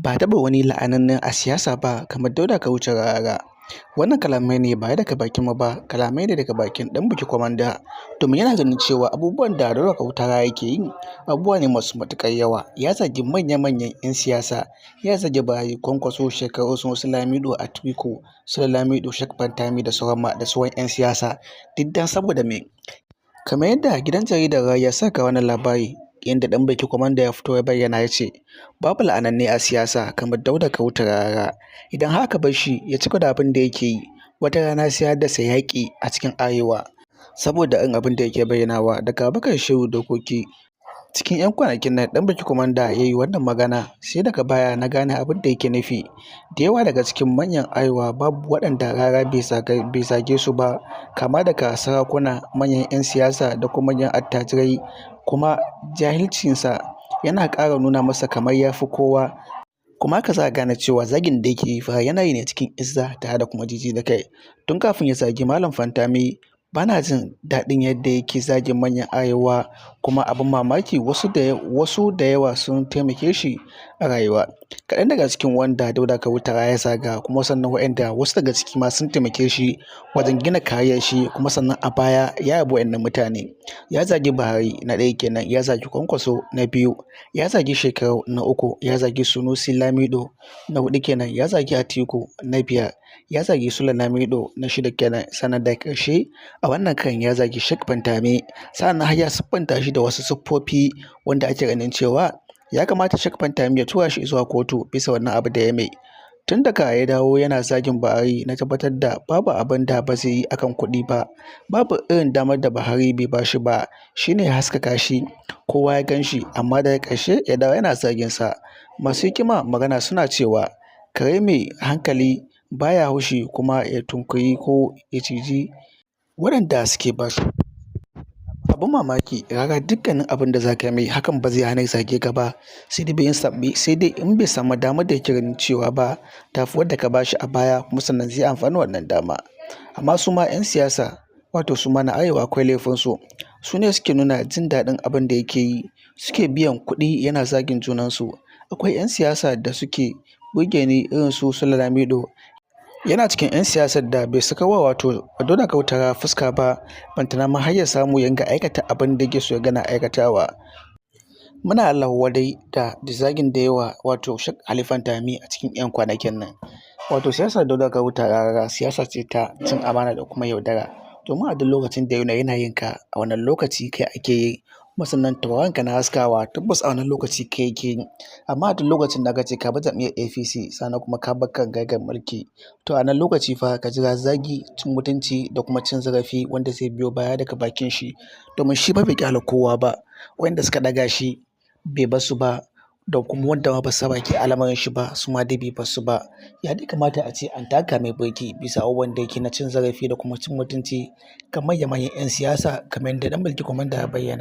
Ba a taɓa wani la'ananne a siyasa ba kamar Dauda Kahutu Rarara. Wannan kalamai ne ba daga bakin mu ba, kalamai ne daga bakin Ɗanbuki Kwamanda, domin yana ganin cewa abubuwan da Dauda Kahutu Rarara yake yi abubuwa ne masu matuƙar yawa. Ya zagi manya-manyan 'yan siyasa, ya zagi Buhari, Kwankwaso, Shekarau, Sunusi Lamido, Atiku, Sule Lamido, Sheikh Pantami da sauran 'yan siyasa. Duk dan saboda me? Kamar yadda gidan jaridar Rariya suka kawo wannan labari, inda Ɗanbuki Kwamanda ya fito ya bayyana ya ce, babu la'ananne a siyasa kamar Dauda Kahutu Rarara. Idan har aka bar shi ya cigaba da abin da yake yi, wata rana sai ya haddasa yaƙi a cikin Arewa. Saboda irin abin da yake bayyanawa daga Abubakar Shehu Dokoki. Cikin 'yan kwanakin nan Ɗanbuki Kwamanda ya yi wannan magana, sai daga baya na gane abin da yake nufi. Da yawa daga cikin manyan Arewa babu waɗanda Rarara bai zage su ba, kama daga sarakuna, manyan 'yan siyasa da kuma manyan attajirai. Kuma jahilcinsa yana ƙara nuna masa kamar ya fi kowa. Kuma haka za a gane cewa zagin da yake yi fa yana yi ne cikin izza tare da kuma jiji da kai. Tun kafin ya zagi Malam Pantami, ba na jin daɗin yadda yake zagin manyan Arewa, kuma abin mamaki wasu da yawa sun taimake shi a rayuwa. Kaɗan daga cikin wanda Dauda Kahutu Rarara ya zaga, kuma sannan waɗanda wasu daga ciki ma sun taimake shi wajen gina kariyar shi, kuma sannan a baya ya yabi waɗannan mutane. Ya zagi Buhari na ɗaya kenan, ya zagi Kwankwaso na biyu, ya zagi Shekarau na uku, ya zagi Sunusi Lamido na huɗu kenan, ya zagi Atiku na biyar, ya zagi Sule Lamido na shida kenan, sannan daga ƙarshe a wannan karon ya zagi Sheikh Pantami. Sa'annan har ya siffanta shi da wasu siffofi wanda ake ganin cewa ya kamata Sheikh Pantami ya tura shi zuwa kotu bisa wannan abu da ya mai. Tun daga ya dawo yana zagin Buhari, na tabbatar da babu abin da ba zai yi akan kuɗi ba. Babu irin damar da Buhari bai ba shi ba, shi ne ya haskaka shi, kowa ya gan shi, amma daga ƙarshe ya dawo yana zagin sa. Masu hikima magana suna cewa kare mai hankali baya haushi kuma ya tunkuyi ko ya ciji waɗanda suke ba shi. Abin mamaki, Rarara dukkanin abin da za ka mai hakan ba zai hana ya zage ka ba, sai dai in bai samu damar da yake ganin cewa ba ta fi wadda ka ba shi a baya, kuma sannan zai amfani wannan dama. Amma su ma 'yan siyasa, wato su ma na Arewa, akwai laifinsu. Su ne suke nuna jin daɗin abin da yake yi, suke biyan kuɗi yana zagin junansu. Akwai 'yan siyasa da suke burge ni irin su Sule Lamido. Yana cikin 'yan siyasar da bai saka wa wato Dauda Kahutu Rarara fuska ba, ballantana ma har ya samu ya ringa aikata abin da yake so ya ga yana aikatawa. Muna Allah wadai da zagin da yawa wato Sheikh Ali Pantami a cikin 'yan kwanakin nan. Wato siyasar Dauda Kahutu Rarara siyasa ce ta cin amana da kuma yaudara. Domin a duk lokacin da yana yin ka, a wannan lokaci kai ake yi, kuma sannan tauraronka na haskawa, tabbas a wannan lokaci kai yake yi. Amma a duk lokacin da aka ce ka bar jam'iyyar APC, sannan kuma ka bar kan karagar mulki, to a wannan lokaci fa ka jira zagi, cin mutunci da kuma cin zarafi wanda zai biyo baya daga bakin shi. Domin shi fa bai ƙyale kowa ba, wanda suka ɗaga shi bai bar su ba, da kuma wanda ma ba su sa baki a lamarin shi ba, su ma dai bai bar su ba. Ya dai kamata a ce an taka mai birki bisa abubuwan da yake na cin zarafi da kuma cin mutunci ga manya-manyan 'yan siyasa, kamar yadda Ɗanbuki Kwamanda ya bayyana.